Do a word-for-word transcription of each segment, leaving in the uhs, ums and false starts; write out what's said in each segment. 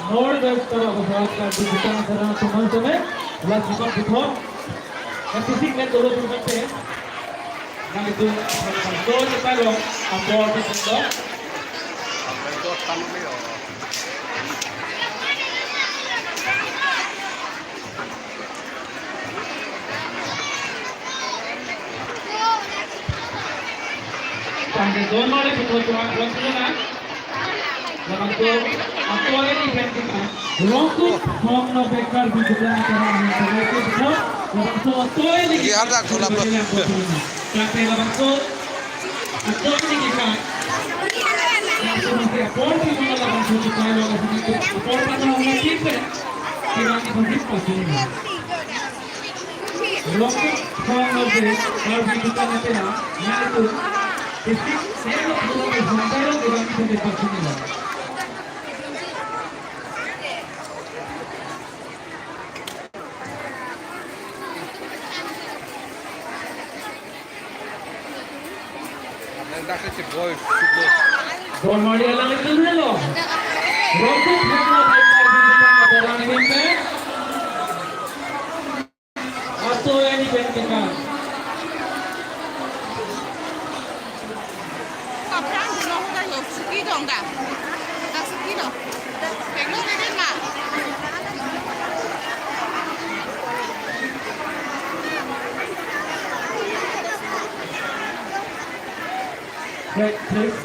Mor das tara bahwa kan di bintang sarang teman teman, last bukan betul. Kan fisik kan dulu bukan teh. Nang itu, so kita long, ampor di sini. Tangke don mari putra tuan tuan semua na. Labangso, ato ini kan kita. Rongkut hong no bekar di kita antara yang terbaik itu. Labangso ato ini. Di arak gula. Tangke labangso, ato ini kita. Labangso masih apor di mana labangso kita, labangso itu apor mana orang kita. Kita ini masih pasti. Rongkut hong no bekar di kita antara yang itu. District saya no punya sampai lo dengan kita di sini. Don mari alang itu dulu. Rongkut hong no bekar di kita antara yang itu. Ato ini benteka. Kaprang dulu, udah lo, suki dong dah. Dah suki dong. Peglo bebek ma. Baik, baik.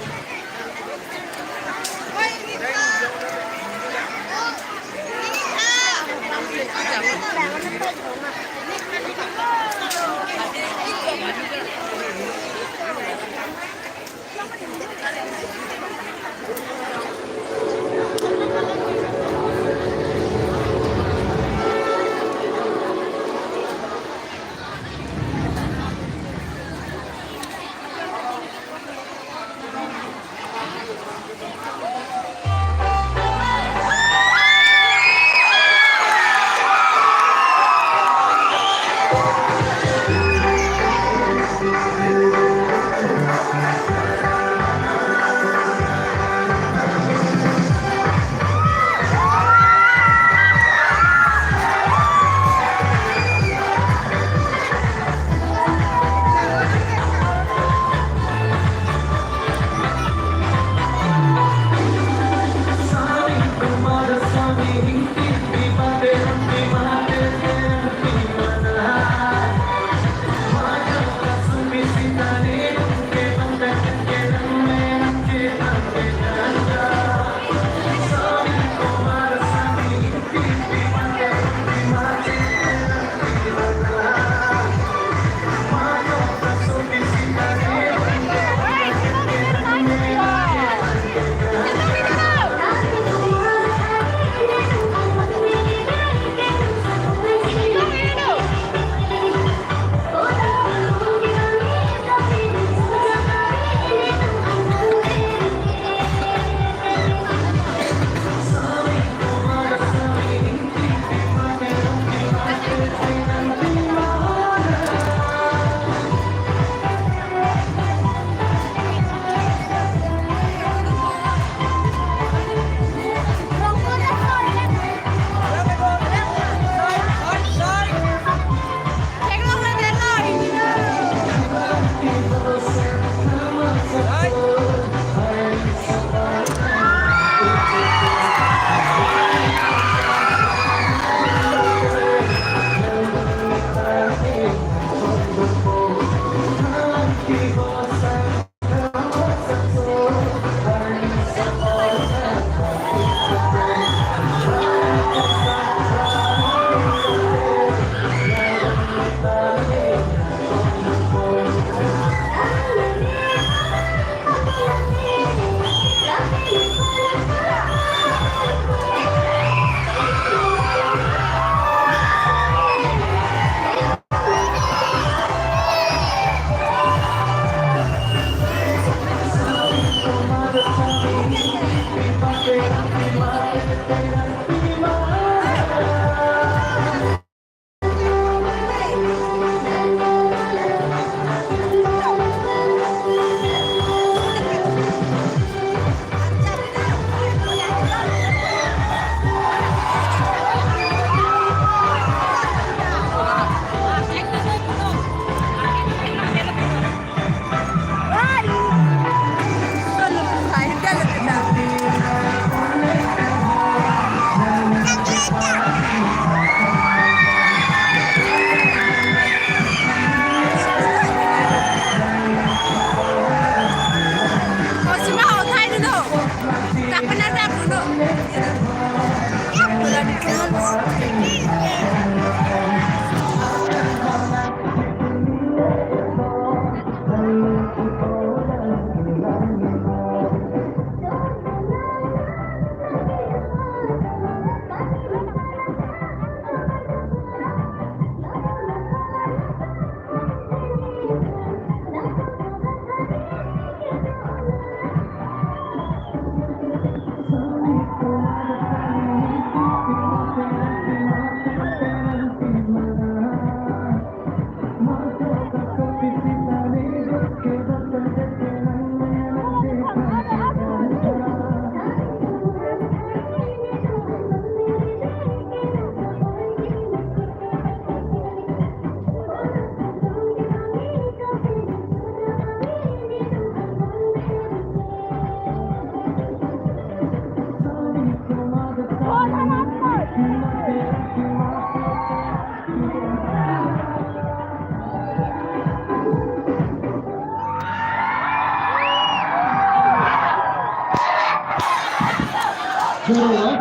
Joro,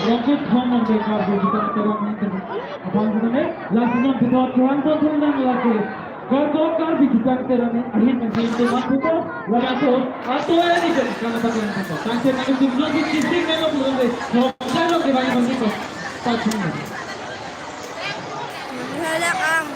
Rongkut Thong nang ke Karbi Jutang Terang ni kan. Abang kita ni, lasi non kita terang pon thong nang lagi. Karbi, Karbi Jutang Terang ni ahin nang ke itu mat kita, lalu tu, atau ini kan, karena pakai yang kita. Tangsi nang itu belum di sisi nang belum di. Kalau saya lagi banyak banyak itu, tak cuma. Halak ang.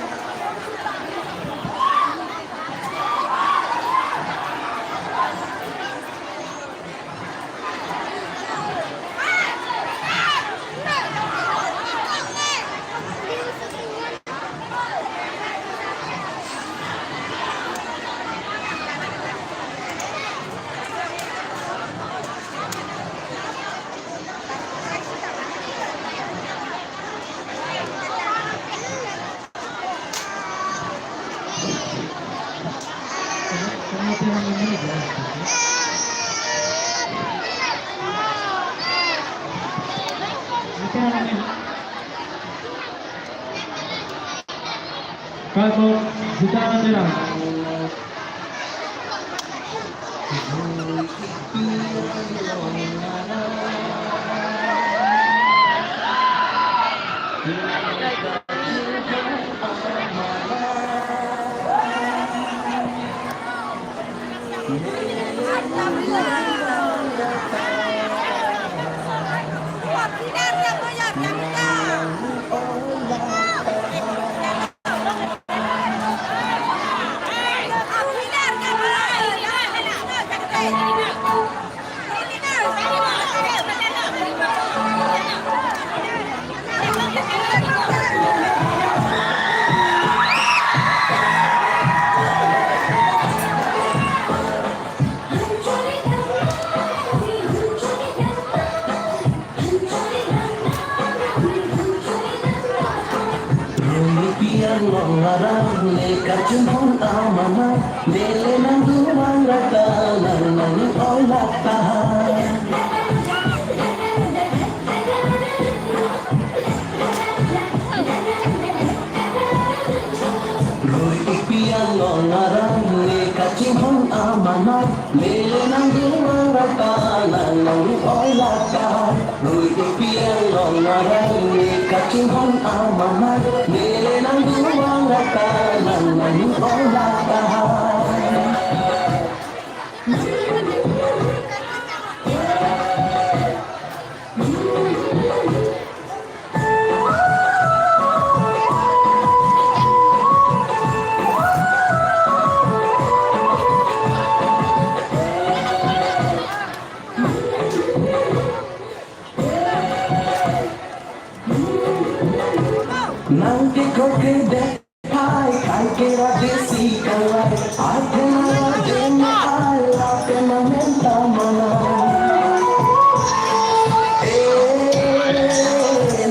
Kalkok Jutang Terang. Rui pi along arat le kachinghon amanai, neli nangdun vang rata nang nang oi lak tahai. Rui pi along arat le kachinghon amanai, neli nangdun vang rata nang nang oi lak tahai. Rui pi along arat le kachinghon amanai, neli nangdun vang rata nang nang oi lak tahai. Nang ke kok ke dek hai, kai ke ra desi kawai, athe na ra dem ai, athe na menta mana. Eh,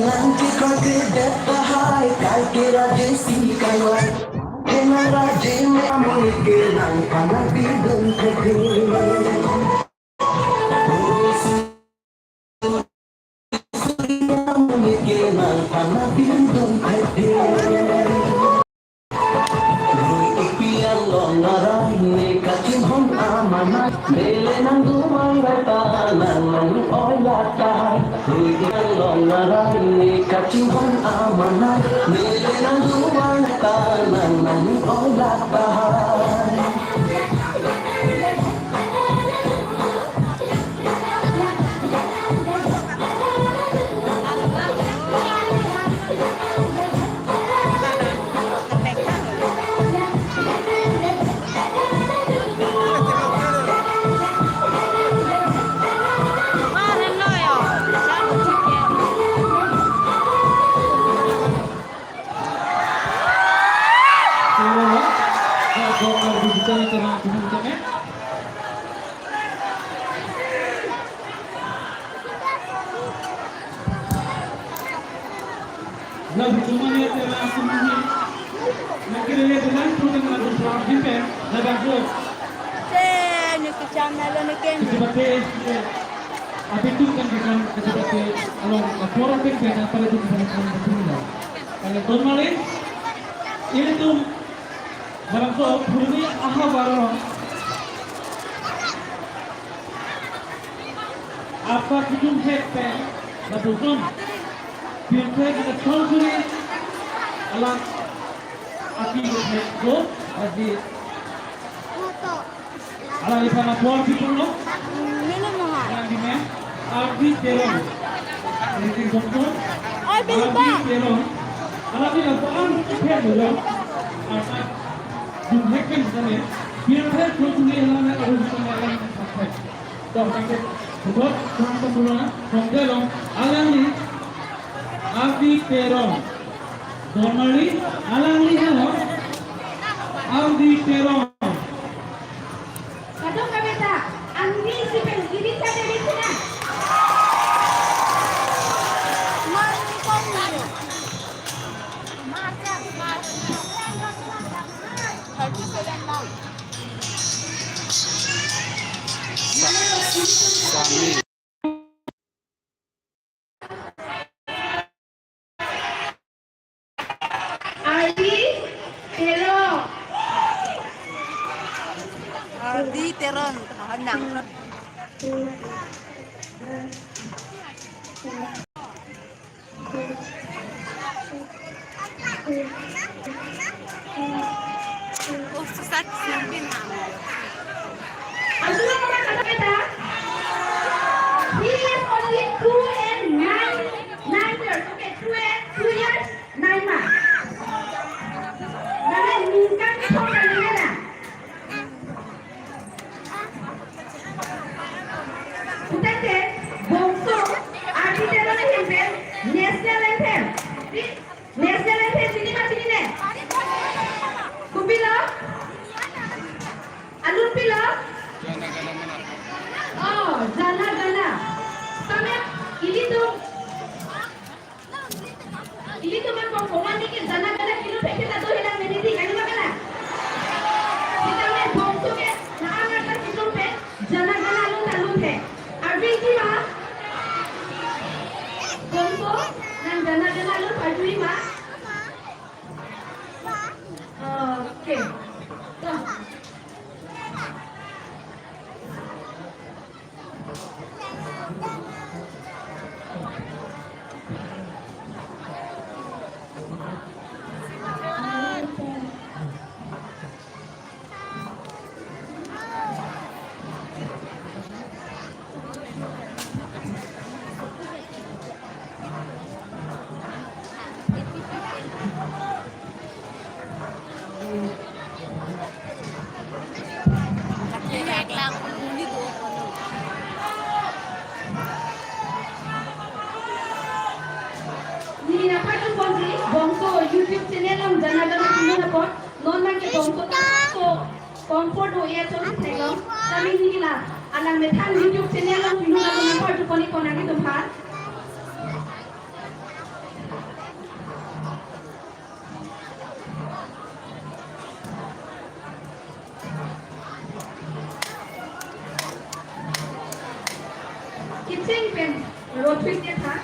nang ke kok ke dek hai, kai ke ra desi kawai, athe na ra dem ai, amun ke nang panak bidun keke. Rui pi along arat le kachinghon amanai, neli nangdun vang rata nang nang oi lak tahai. Rui pi along arat le kachinghon amanai, neli nangdun vang rata nang nang oi lak tahai. Te, ni kecam na lo ni ken. Kecebate, eh, abitu kan kecam, kecebate, along, eh, pora pen kecam, pada tu kecam, kecam, kecam. Kalau ton mali, ilitum, barang so, purni aha barang. Apa kidung hek pen lapuson. Pirthe kata songkuri alam aki hek ko aji. Alangliphan apor pipulo. Melo moha. Alang di men. Ardi Teron. Ini di doktor. Oi, beli Ardi ba. Teron. Alangli lapuan hek dolo. Arta dum hek pen kami. Pirthe songkuri alam hek arun kami alam hek. Dok, thank you. Bukot, Bukot, Bukot, Bukot, alangli, Ardi Teron. Dormali, alangli helo, Ardi Teron. Kadokave ta, angni si pen, ibit sa de ibit na. Thirty seven lang. Sa-, Sami. Ardi Teron. Ardi Teron, tahan nang. Oh, susah, sumpin, Mama. Arjuna, Mama, kata kita. He is only two and nine, nine years. Okay, two and, two years, nine months. Nana ningkan kethom kali na. Putangte, bongso, Ardi Teron ahin pen, national anthem. Di, national anthem, chini ma chinine? Kopilo? Alun pilo? Oh, Jana Gana. Sami, ilitum. Ilitum aphan komat ke Jana Gana kilun phe ke ta do hilang neli di kali ma kala. Kita me bongso ke na amar ta kilun phe Jana Gana lun ta lun phe. Arvi ji ma. Bongso nang Jana Gana lun pajui ma. Okay. Tuh. Neli nangpathu ponji, bongso YouTube channel along Jana Gana channel apot, non nangke bongso ta so comfort do ya chon theklong, kami neli la, alang methang YouTube channel along pinu la nangpathu pon-ik pon nangtum aphan. Kitchen pen rothui ke tha.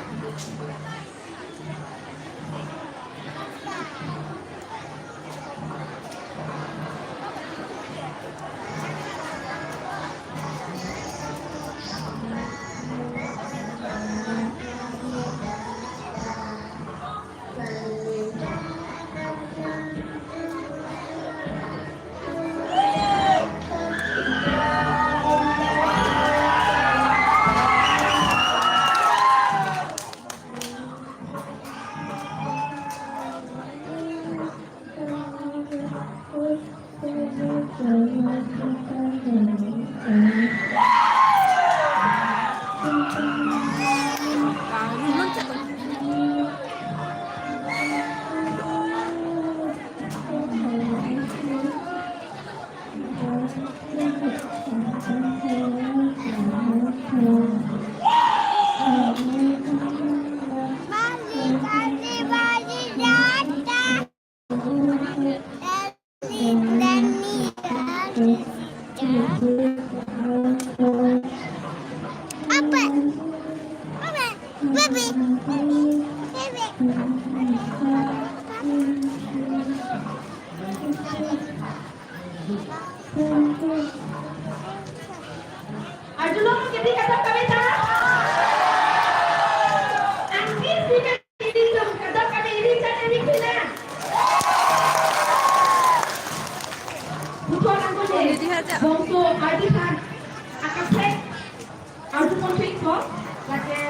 Apa? Apa? Baby. Baby. Arjulong kiti kata kami ta. Bongso ardi aphan akaprek arjupon thik po, lake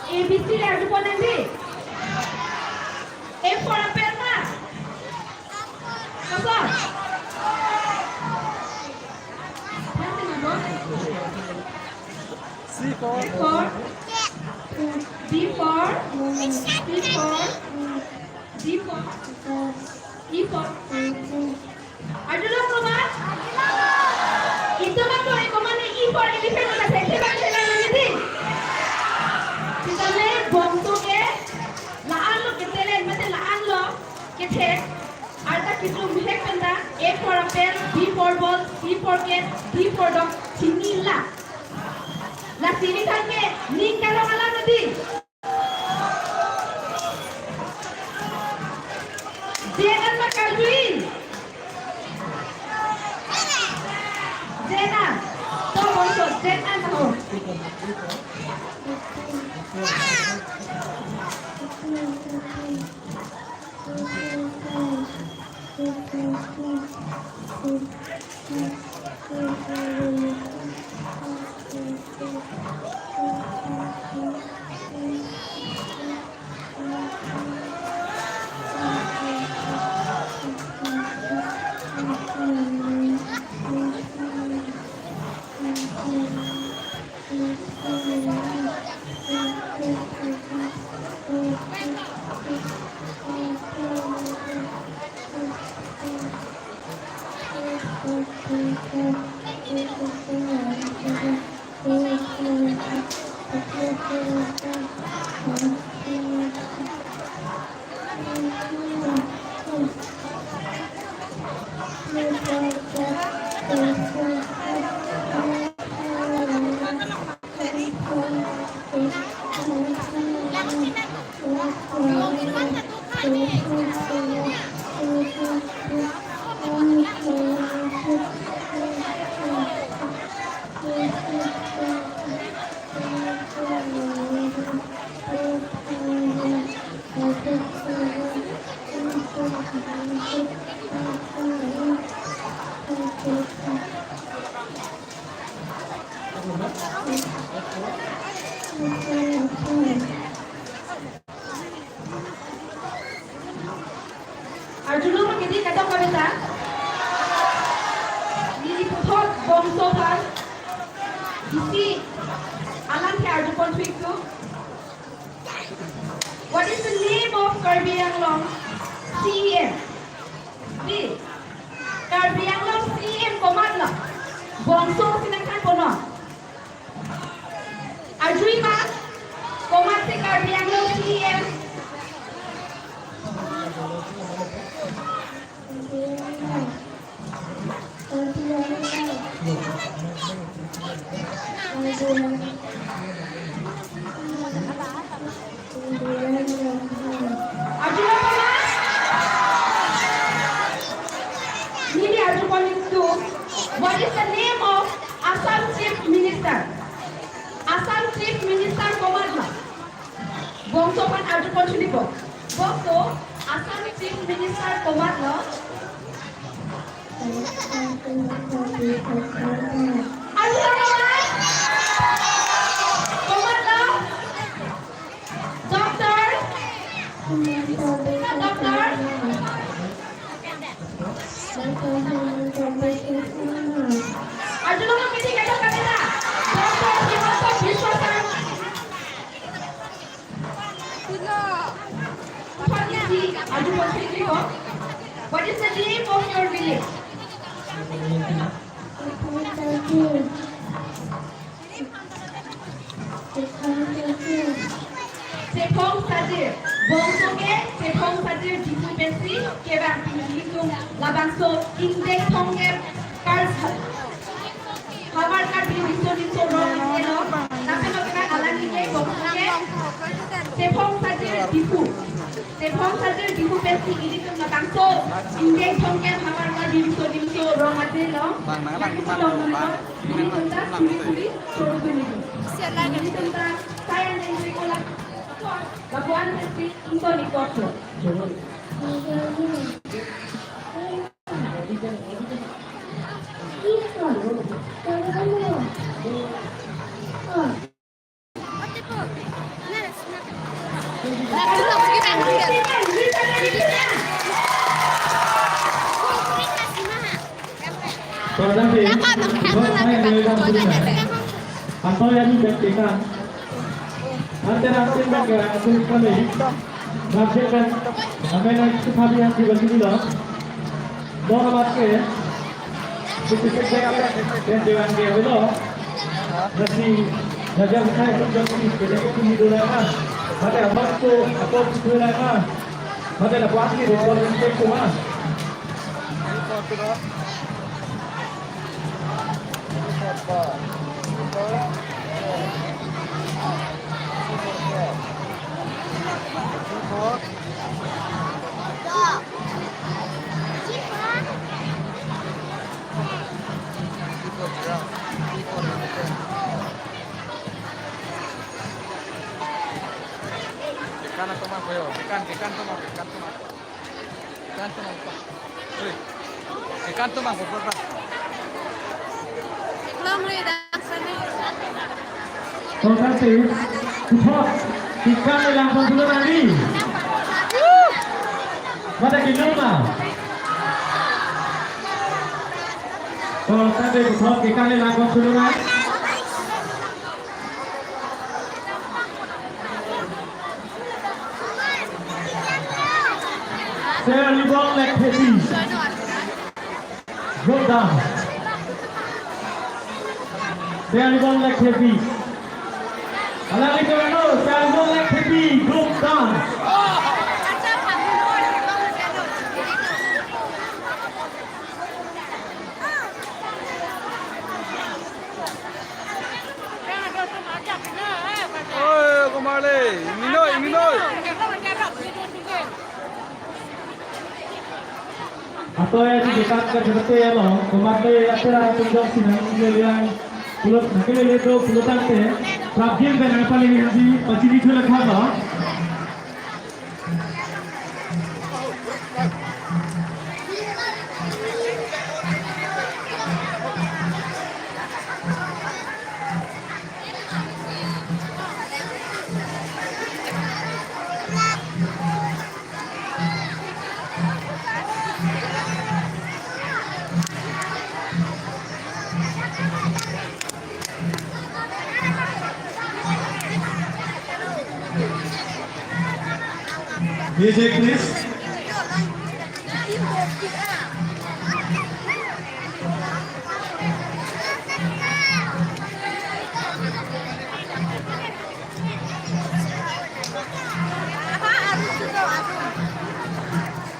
A B C le arjupon nangji. A for apple ma? Koson? C for. A for. B for. C for. D for. E for. Arjulong lo ma? Itum ako e komane E for elephant la thekthe bang thela nangji. Sitame bongso ke la-an lo ketelen mate la-an lo kethek. Arta kitum hek penta A for apple, B for ball, C for cat, D for dog, chinila. Lasi ningkan ke ning karong alam nangji. Jen an ma karjuin? Jen an. To bongso, jen an ho. Arjulong ma kedi kadok kaveta. Neli puthot bongso aphan isi alam ke arjupon thik tu. What is the name of Karbi Anglong C E M? Di, Karbi Anglong C E M komatlo? Bongso si nangthan ponon. Arjui ma, komatsi Karbi Anglong C E M? Arjulong ma? Neli arjupon ik tu. What is the name of Assam Chief Minister? Assam Chief Minister komatlo? Bongso aphan arjupon chuli po. Bongso, Assam Chief Minister komatlo? Arjulong ma? Komatlo? Doctor? Doctor? Arjulong ma kedi kadok kaveta. Doctor Himanta Biswa Sarma. What is the name of your village? Chephong Sajir. Bongso ke Chephong Sajir Diphu pensi kevang, pini ilitum labangso ingdeng thomkep kar Hamar Karbi Riso Nimso Rong Aje lo. Lapen lo kevang alang ingdeng bongso ke Chephong Sajir Diphu. Chephong Sajir Diphu pensi ilitum labangso ingdeng thomkep Hamar Karbi Riso Nimso Rong Aje lo. Bang, bang, bang, bang, bang. Ilitum ta suri suri choro suri. Ilitum ta sayang dan suri kola. Lapuan pensi ingkoi ni kotlo. Joro. Anto ya ni bek tekan. Ante rasa bek ya, ante kami. Rakyat kan, kami na itu kami yang tiba sini lah. Mau nama ke? Itu bek bek bek dewan dia betul. Nasi, jaga saya pun jauh sini, kerja pun di dalam. Mata apa tu, apa tu dalam. Mata apa tu, apa tu dalam. Tekan atau mah, boyo? Tekan, tekan tuh mah, tekan tuh mah. Tekan tuh mah, Pak. Hei. Tekan tuh mah, Pak, Pak. Belum, Ri, dah sana. Tolkate, puthot, tekan le langpon dulu nanti. Mata ke lima. Tolkate, puthot, tekan le langpon dulu nanti. Sir Libong Lekthepi. Group dance. Sir Libong Lekthepi. Alangli ke ano, Sir Libong Lekthepi, group dance. Oi, kumale, imino, imino. Atau ya di dekat ke seperti ya lo, kumate ya kira tunjuk sinang ini yang pulut, nanti lihat tuh pulutan teh, prabjin dan apa lagi nanti pasti itu lekha lo. Music, please.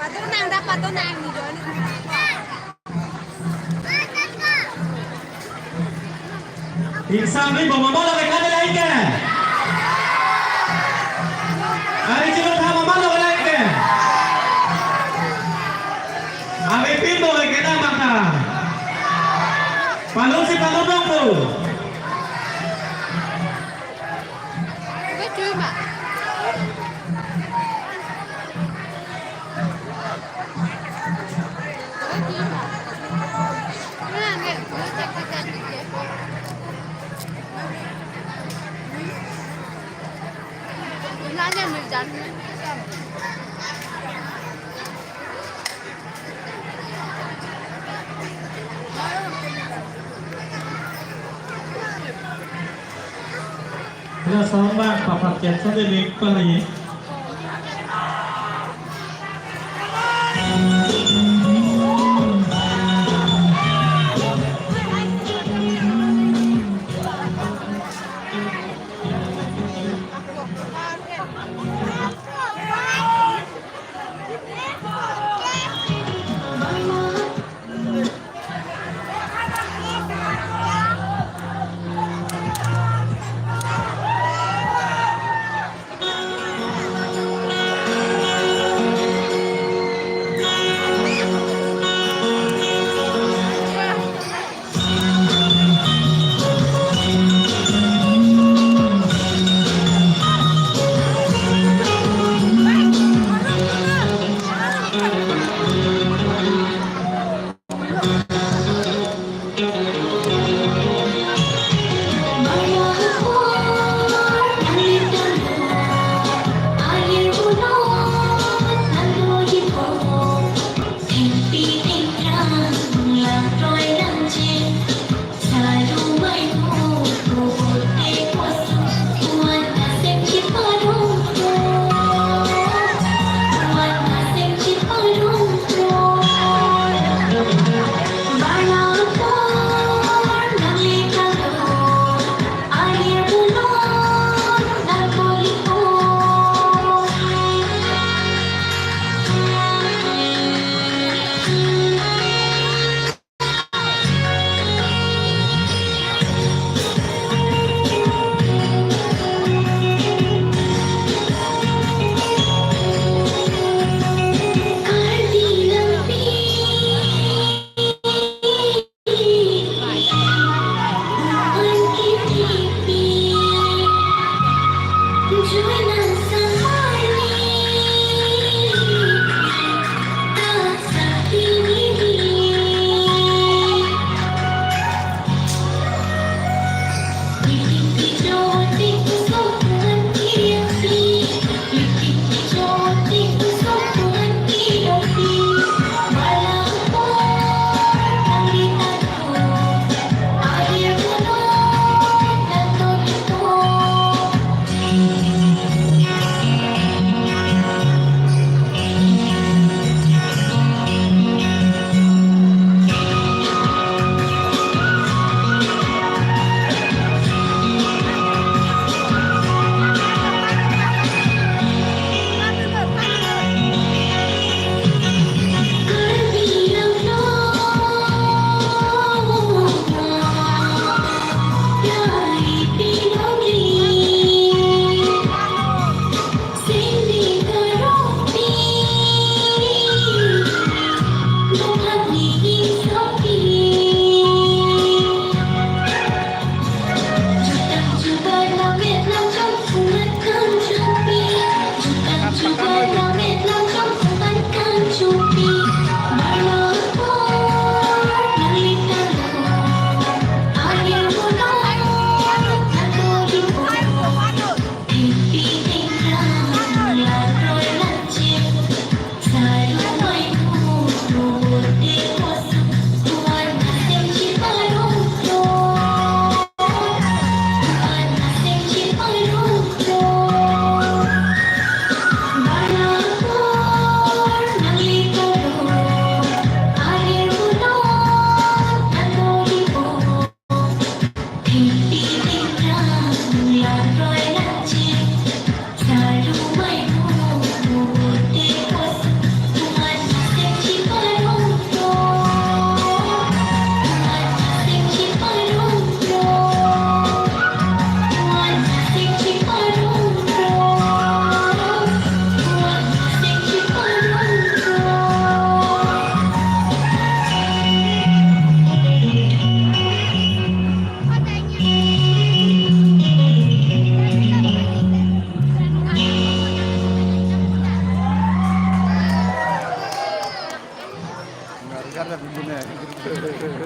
Patunang dah, patunang ni Don. Ingsam ni bom mama lo ke kade lain ke? Ari cilo tha mama lo ke lain ke? Ami pin lo ke na mata. Palu si palu dong tu. Hela sound bang papak chat sa de mek pari.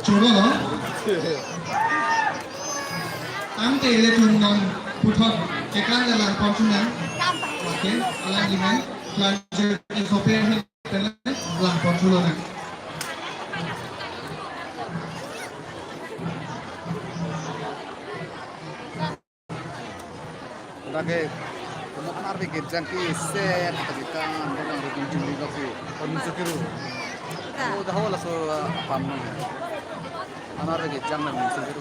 Choro lo. Tangte ilitum non puthot kekang le lang pon sunang. Oke, alang limen. Clergy sope hin lang pon sunang. Lake, kamu anar ke jangki ser, tapi kan, orang rukun jumbi lagi, orang sukiru. Oh, dah wala so, apam nang. Anar ke jang nang sukiru.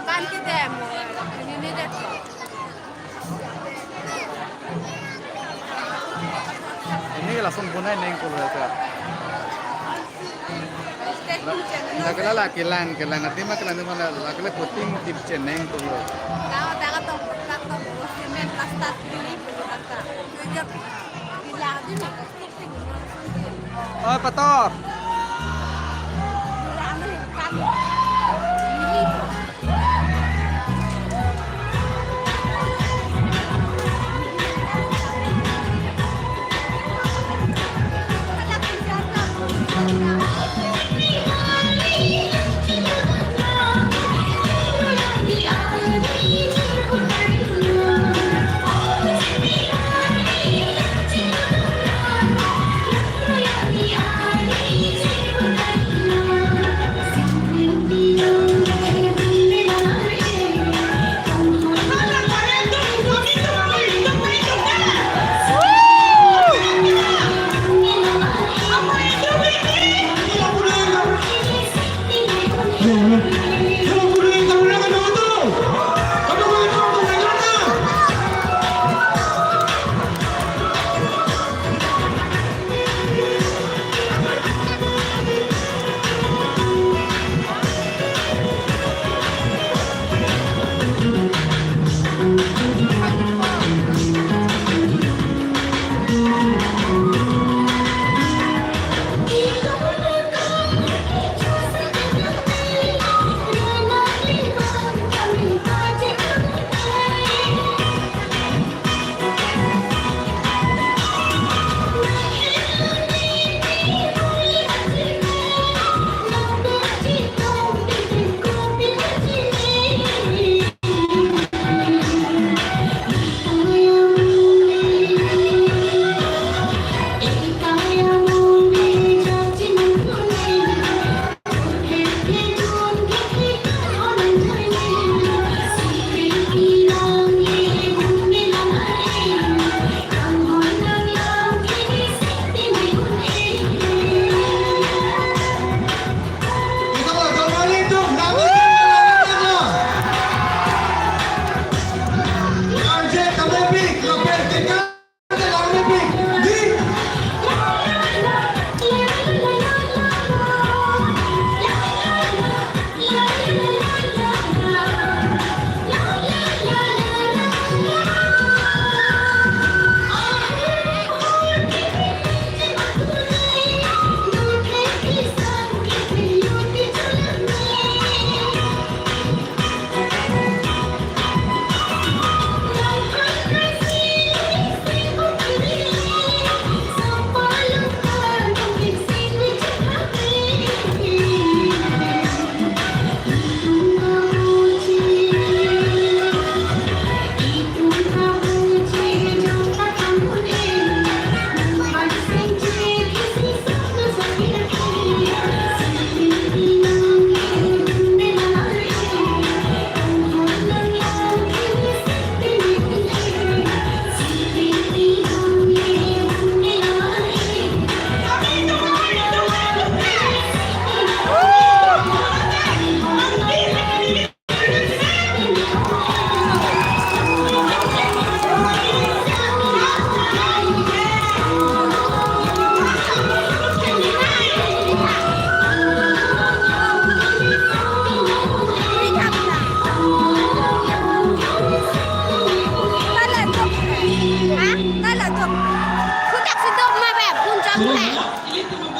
Kan kita mau, ini ni deh. Ini langsung punai neng kalau ya. Lake la, la kelang, kelang athema kelang athema la, lake la puting tip cheneng tu lo. Tahu, tahu, tahu, tahu, tahu, cement plaster ini, tahu, tahu. Kerja bilang ini. Oh, pator. Bilang ini, kami. Ini.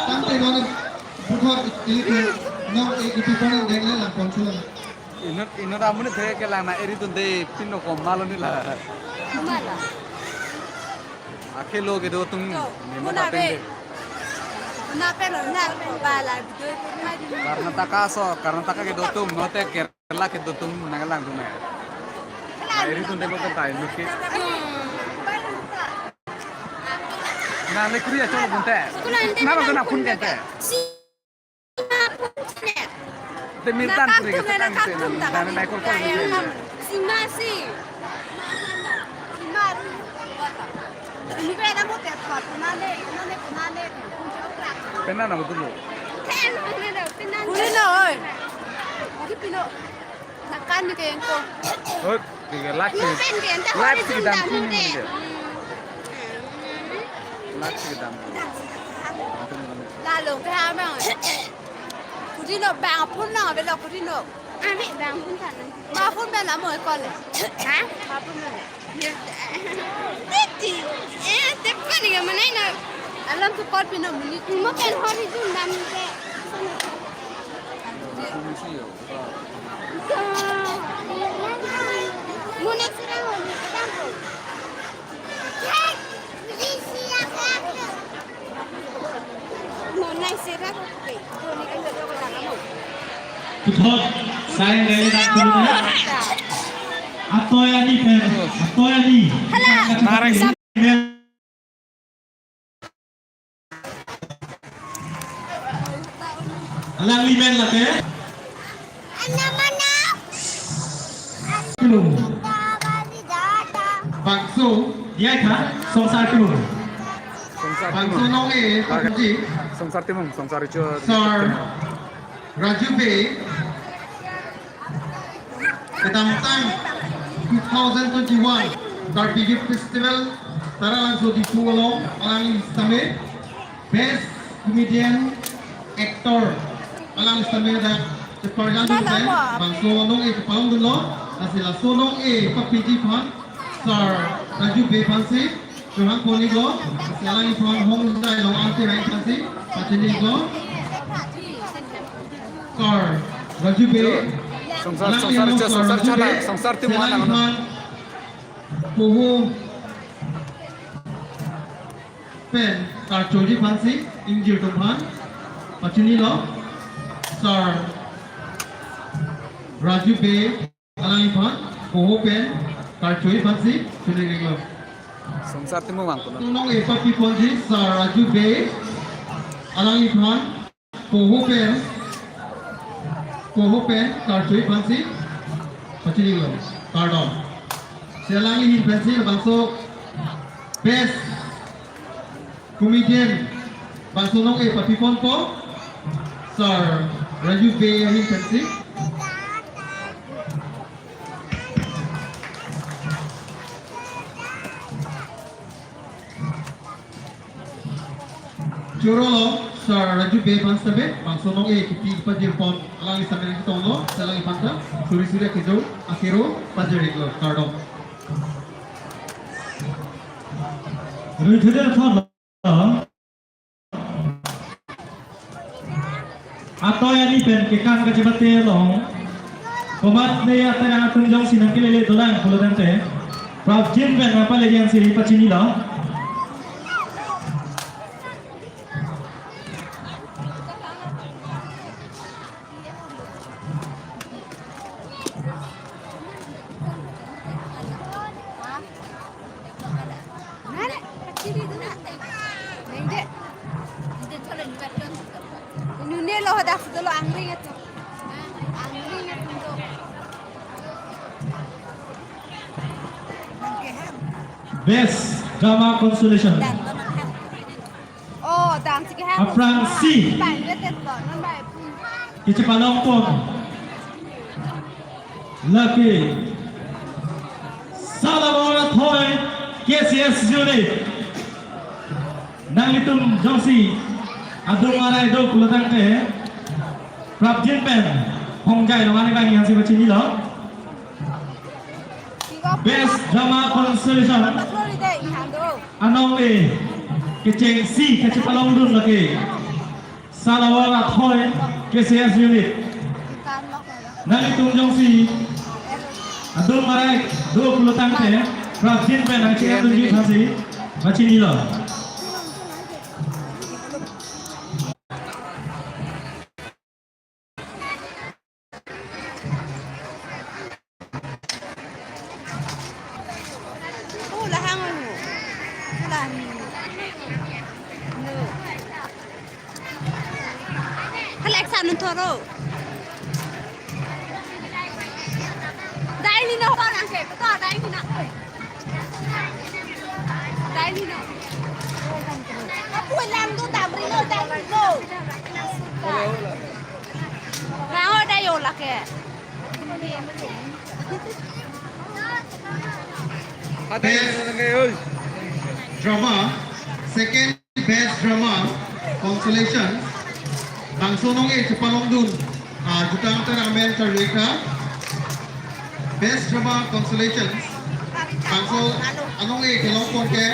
Tangte non puthot ilitum non e ipi pon deng le lang pon chulo. Inut, inut amonit thek kelang na eri tunde pino kom malo nila. Mala. Akhelo kedo tung. To, ni mo puna tateng be. De. Na pelo na ko ba la video ko na di. Karnataka aso, Karnataka kedo atum, note Kerala kedo atum nanglang atum ya. Iri atum table kan tai, look it. Na le kuri acho bunte. Na lo na phone kente. Si ma phone ne. Te mirtan kuri ke tang te na, na na ko ko. Si ma si. Si ma. Ni be na mo te pa, na le, na le, na le. Penang na mo tu. Pen, pen, pen. Uli na oi. Uli pino. Nakan ni ke ko. Oi, ke live. Ni pen ke ente. Live si dam ni ke. Live si dam. Lalo ke ha bang. Kudino bang phone na be lo kudino. Ami bang phone tan. Ma phone be la mo ko le. Ha? Ma phone be. Titi. Eh, te pani ga manai na. Alam tu call pino muni. Mo pen hori dun dam ke. Muna sira hori dam ko. Muna sira hori. Puthot sai ngai na. Atoi ani pen, atoi ani. Hala. Alangli men lake. Kilo. Bangso, ya kha, Songsar Timung. Songsar Bangso Timung. Nong e, Pak Ji. Songsar Timung, Songsar Richo. Sir Raju Bey. Kedamtang two thousand twenty-one Karbi Youth Festival Taralangso Diphu along alangli sitame Best Comedian Actor alangli sitame dak cheparjan dun pen bangso nong e chepalong dunlo, lasi laso nong e papiji aphan Sir Raju Bey aphansi chehang pon iklo, lasi alangliphan hongjai long ante rai aphansi pachini iklo. Sir Raju Bey. Songsar, alangli songsar, ano Sir Songsar Raju Bey, Songsar Timung alang ano. Alangliphan poho pen karchoji aphansi ingjir atum aphan pachinilo. Sir Raju Bey. Alangliphan poho pen karchoji aphansi chini iklo. Songsar Timung vang puno. Nong e papi ponji Sir Raju Bey. Alangliphan poho pen, poho pen karchoji aphansi pachini iklo. Kardom. Si alangli ahin pensi bangso Best Comedian bangso nong e papi ponpo Sir Raju Bey ahin pensi. Chorolo Sir Raju Bey aphan sitame bangso nong e kipi pajir pon alangli sitame nangchetonglo, si alangliphan ta suri suri akejok akero pajir iklo, kardom. Rui thude thon. Atoi ani pen kekang kachebate along komatne atoi atum jongsi nangkelele dolang pulo tangte, prapjin pen apa lagi yang siri pachinilo. Nune lo hadak dolo angring atum. Angring atum do. Best Drama Consolation. Dan, dan, dan. Oh, dam si ke ha. Aphrangsi. Bai, bai, tet lo, non bai, pun. Kachepalong pon lake Salabor Athoi K C S Unit. Nanglitum jongsi adung arai do pulo tangte prapjin pen hongjai long ani bang yang si pachinilo. Best Drama Consolation. Anong e kechengsi kachepalong dun lake Salabor Athoi K C S Unit. Nanglitum jongsi adung arai do pulo tangte prapjin pen nangchinidunji aphansi pachinilo. Halek san un thoro. Dai ni no ba nang ke, to dai ni na. Dai ni no. Apu lang do damri no, dai ni no. Nang o dai o lake. Best drama, second best drama, consolation. Bangso anong-e chepalongdun, ah, Jutang Terang amen charlika. Best drama consolation. Bangso anong-e kelongpon ke,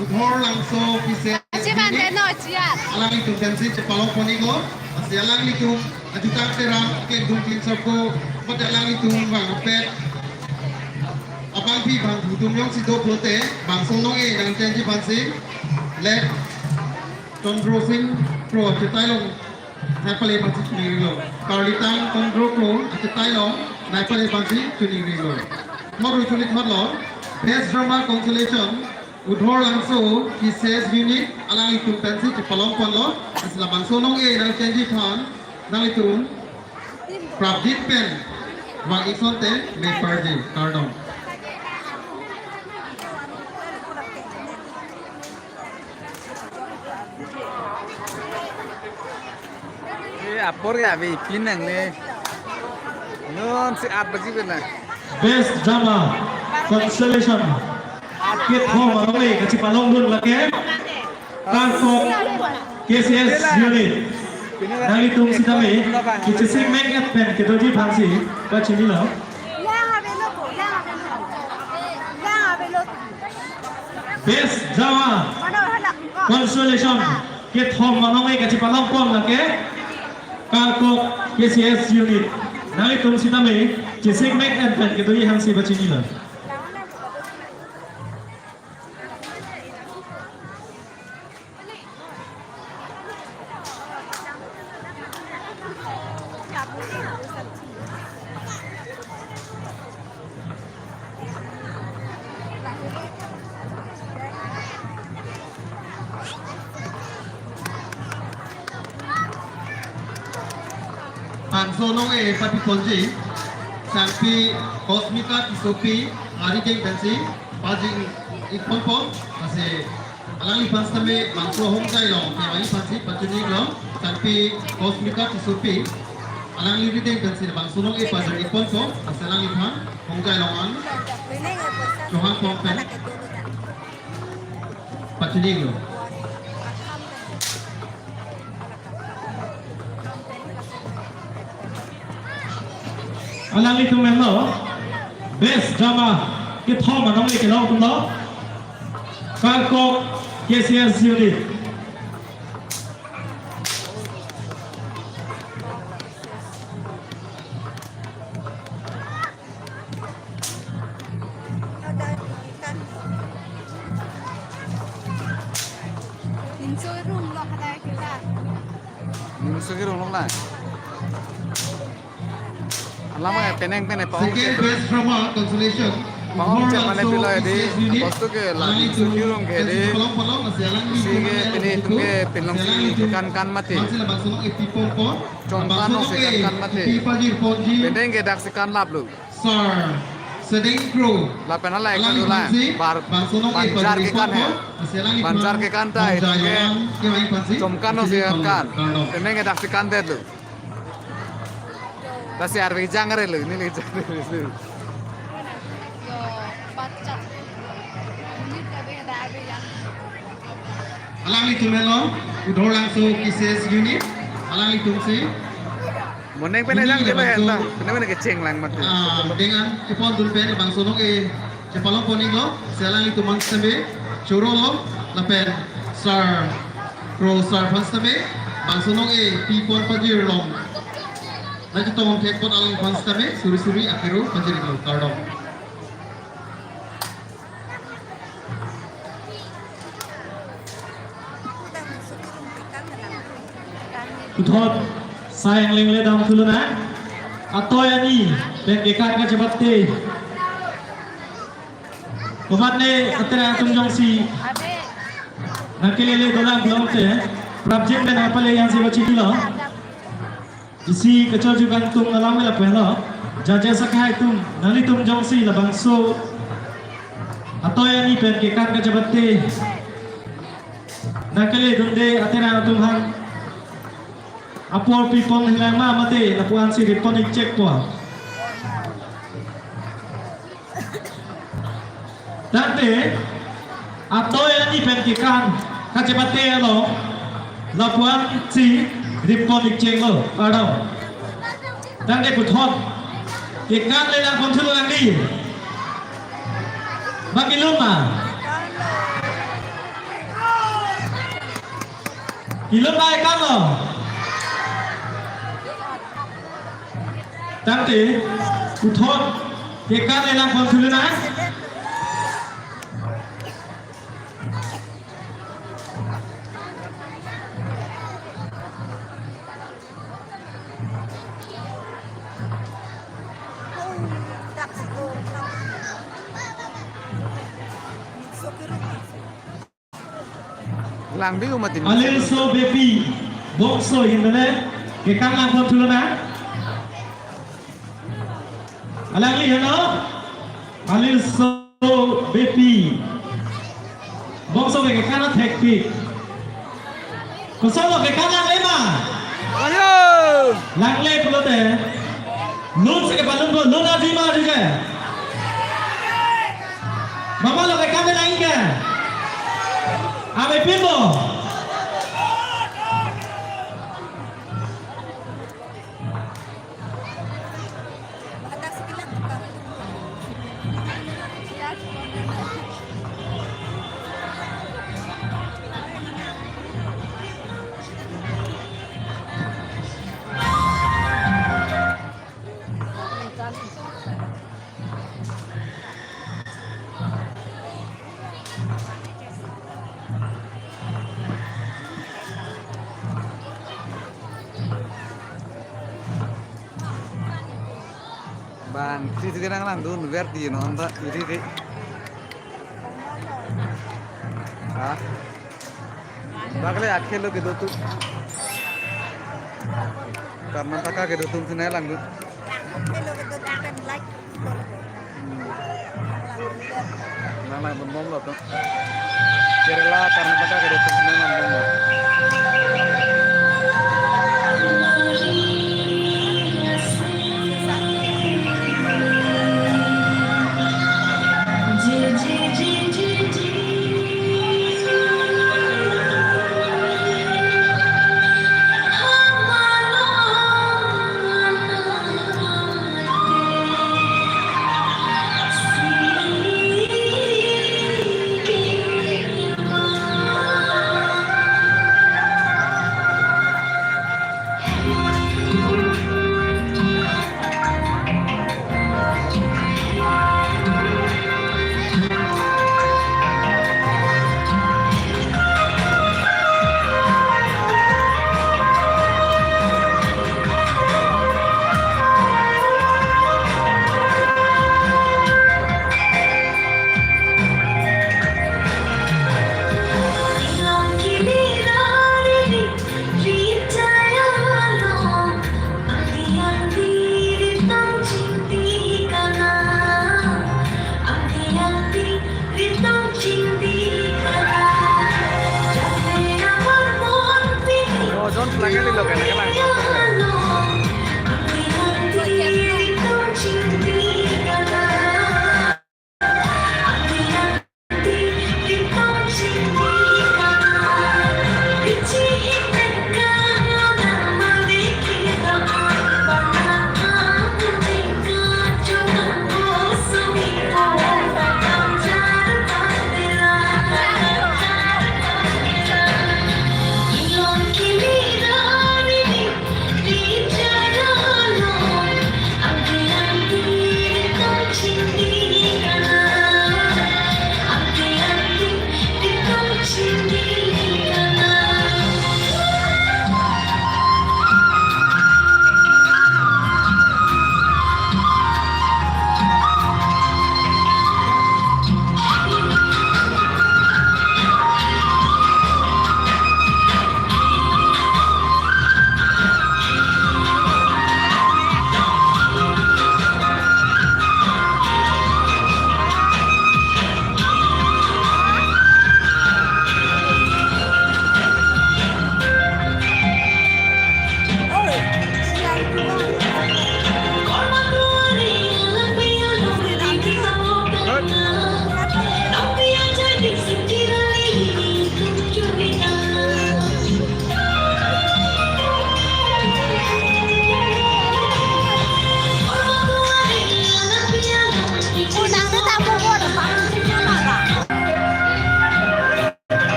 Udhor Langso P C S Achiman unit. Deno, chiat. Alanglitum pensi chepalongpon iklo. Lasi alanglitum ajutang terang ke dum tin sarko, mate alanglitum vangpet abangpi bangphu atum jongsi do pulote, bangso anong-e nangchenji aphansi, Late Chandra Singh Kro achetailong nai pale aphansi choningri lo. Karlitang Chandra Kro achetailong nai pale aphansi choningri lo. Thot rui chonit thot lo. Best drama consolation, Udhor Langso P C S unit, alanglitum pensi chepalongpon lo. Lasi labangso anong-e nangchenji aphan, alanglitum Prabjit pen vang ison te me parji, kardom. Eh, apor ya, abi, pinang ne. Non si at bagi bena. Best drama consolation. Kethom anong-e kachepalongdun lake Karkok K C S unit. Nanglitum sitame kechesik mek et pen kedoji aphansi pachini lo. Best drama consolation. Kethom anong-e kachepalongpon lake Karkok K C S unit. Nanglitum sitame chesik mek et pen kedoji aphansi pachini lo. Bangso anong-e papiponji, Sangpi Cosmica Tissopi arideng pensi pajir-ik ponpo, lasi alangliphan sitame bangso Hongjai along kevang-ik aphansi pachini lo, Sangpi Cosmica Tissopi, alangli arideng pensi bangso anong-e pajir-ik ponpo, lasi alangliphan Hongjai along an chohang pon pen pachini lo. Alanglitum henlo, best drama kethom anong-e kelongdunlo, Karkok K C S unit. Inso room lo kadai kita. Inso ke room lo la. Lama ya penang penang pahong. Second best drama consolation. Pahong cek mane pilo ya di. Bostu ke la inso ke room ke di. Si ke pini tum ke pinlong si kan kan mati. Chong kan si kan kan mati. Penang ke dak si kan lap lo. Sar Sedeng Kro. Lapen hala ekta alangliphan dula, si bar, bangso anong-e banjar pajir-ik ponpo, lasi alangliphan Banjar ke kan ta, Hongjai along an kevang-ik aphansi chom kan no pachini si kan ponlo, kardom. Penang ke dak si kan det lo. Lasi arve jang re lo, neli jang re lo. Alanglitum henlo, Udhor Langso K C S unit, alanglitum si. Moneng penang jang ke ba heta, penang penang kecheng lang mati. Ah, dengan kepondun pen bangso anong-e chepalongpon iklo, si alanglitum aphan sitame choro lo, lapen Sar Kro Sar aphan sitame bangso anong-e pipon pajir long. Nangchetong thek apot alangliphan sitame suri suri akero pajir iklo, kardom. Puthot sai anglengle dam thu lonang. Atoi ani pen kekan kachepate. Komatne aterang atum jongsi nangkelele dolang pulote, prapjin pen apale jongsi pachini lo. Isi kachojun kangtung alam lapu helo. Judges akhai atum, nanglitum jongsi labangso atoi ani pen kekan kachepate nangkele dunde aterang atum aphan apor pipon hilang ma mate lapu-an si rip pon ik chek po. Tangte atoi ani pen kekan kachepate along lapu-an si rip pon ik chek lo, pardon. Tangte puthot kekan le lang pon thulo nangli. Bang kelun ma? Kelun ma kekan lo? Tangte puthot kekan le lang pon thulo na? Langbi umatin. Alilso Beypi, Bongso ahin mane, kekan lang pon thulo na? Alangli heno? Alilso Beypi, Bongso ke kekan athekpik. Koson lo, kekan langle ma? Ayo! Langle pulote lun si kepalun po, lun aji ma aji ke? Mama lo kekan lang ik ke? Ame pin po. Bang, si si kerang langdun, verdi no, anta, iri, iri. Ha? Bagle akhel lo kedo atum. Karnataka kedo atum si nanglang dun. Nanglang dun bom lo atum. Kerala, Karnataka kedo atum si nanglang bom lo.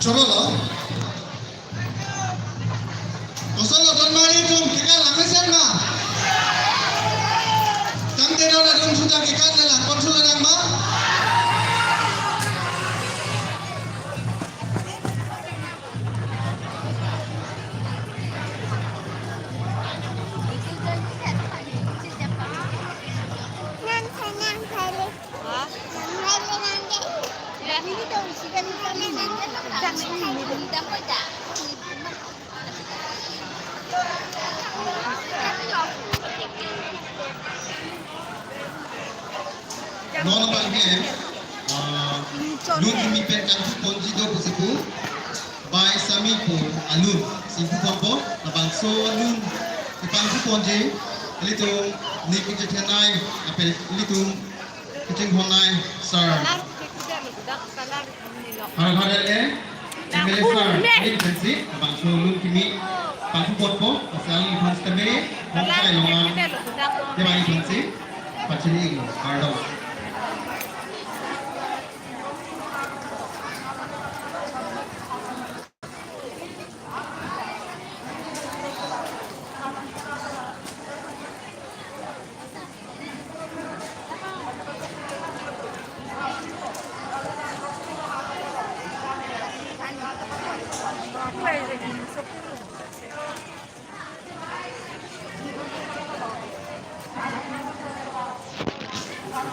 Chorolo. Kosonlo, donmari atum, kekar lang mesen ma? Tangte don atum sudah kekar lang, konsul lang ma? Non abangke, ah, lun kimi pen kangthu ponji do pusi pu, bai sami pu alun si ingpu ponpo, labangso alun kepangthu ponji, ilitum ning kechethenei, lapen ilitum kachinghonnei sir. Har har le, M L A sir, ini pensi, labangso alun kimi pangthu ponpo, pasal ini pensi kami, hongkai longan, dia bang pensi, pachini ing, kardom.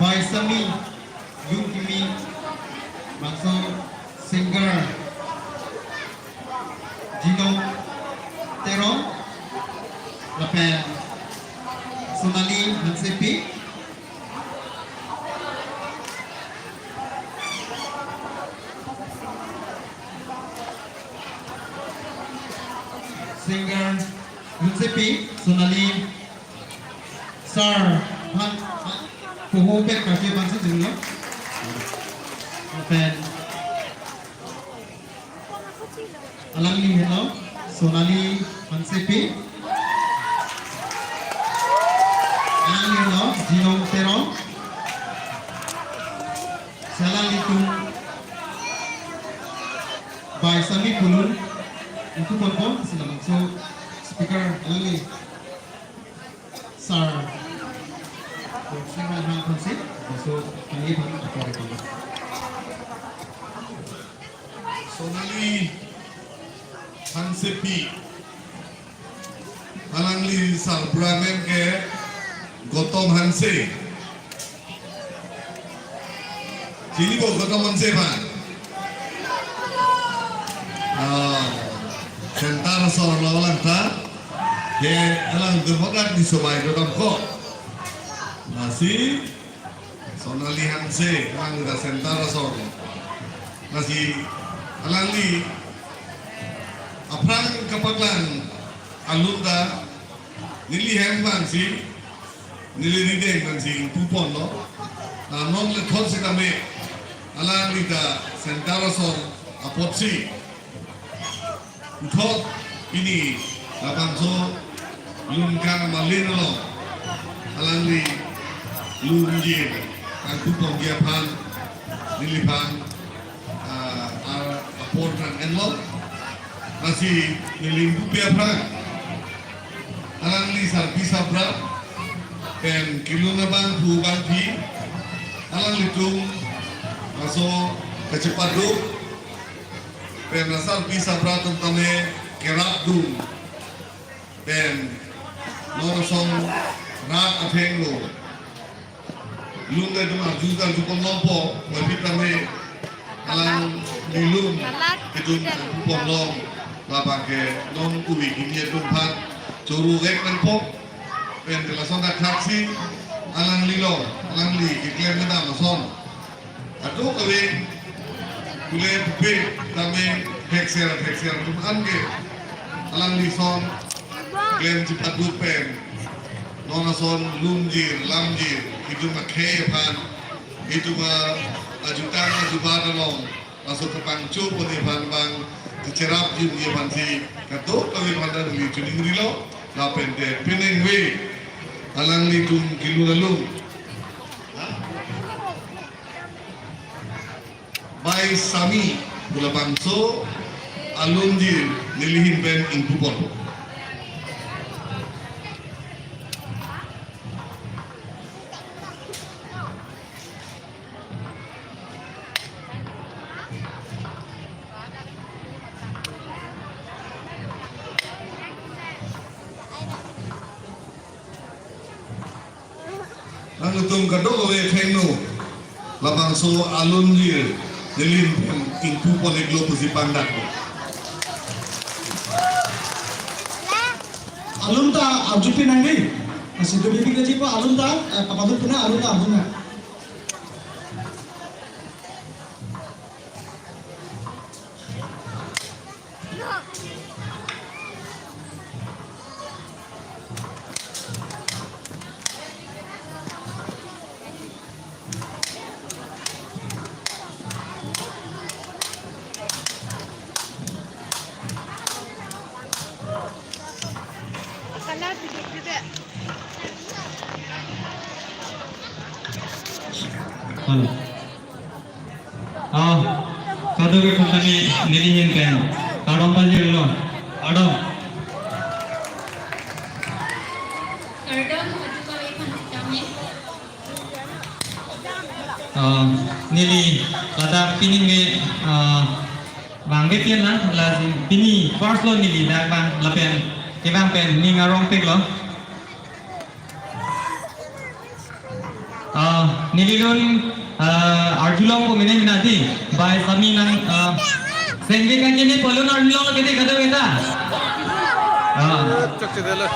Bai sami, lun kimi, bangso singer Jinong Teron, lapen Sonali Hansepi. Singer Hansepi, Sonali sir, han, han, puhu pek kaki masih dulu. Pen. Alangli henlo, Sonali Hansepi. Alangli henlo, Jinong Teron. Alanglitum bai sami pu alun ingpu ponpo, si labangso speaker alangli. Sir. Sir, han, han, si, so, kami han, apa, apa. Sonali Hansepi. Alangli sarbura amen ke Gautam Hanse. Chinipo Gautam Hanse aphan? Ah, Centre asor lo alang ta. He, alangtum hadak ni sobai do damkok. Lasi Sonali Hanse, alangli ta Centre asor. Lasi alangli aphrang kapaklang alun ta neli hem abangsi, neli rideng abangsi ingpuponlo. Na non le thot sitame alangli ta Centre asor apotsi puthot pini labangso Lumkang Malin along alangli lungjir kangpuponji aphan neliphan, ah, ah, apor nang-enlo. Lasi neli ingpupe aphrang alangli sarpi sabra pen kelun abangphu bangphi alanglitum laso kachepaduk pen asarpi sabra atum tame kerapdun pen non ason rat athengno lun le dum arju arjupon longpo, wapit tame alangli lun kedun arjupon long, labang ke non uvik hini atum aphan choro vek nangpo. Pen ke lason dak thaksi alangli lo, alangli keklem kedam ason kadokave kule pupe tame thekser thekser atum an ke alangli ason klem chepaduk pen non ason lungjir lamjir itum akhei aphan, itum ajutang ajubat along laso kapangcho pon aphan bang kacherapji aphansi kadokave aphan ta neli choningrilo. Lapen te peningve alanglitum kelun alun, ha? Bai Sami pu labangso alunjir neli ahin pen ingpupon. Nangtum kadokave athengno labangso alunjir neli ahin pen ingpupon iklo pusi pangdakpo. Alun ta arjupi nangji. Lasi dumi bik aji po alun ta, eh, papaduk puna alun ta arju nang. Hello. Oh, kadokave company neli ahin pen kardom pajirlo. Kardom. Kardom, kadokave aphan sitame. Ah, neli ladak pini me, ah, bang ke pian na, la pini first lo neli dak bang lapen kevang pen ning arong pik lo. Ah, neli lun, ah, arjulongpo mene mena di, bai Sami nang, ah, sengge kan kene polun arjulong kene kadokave ta. Ah. Chok chedelo.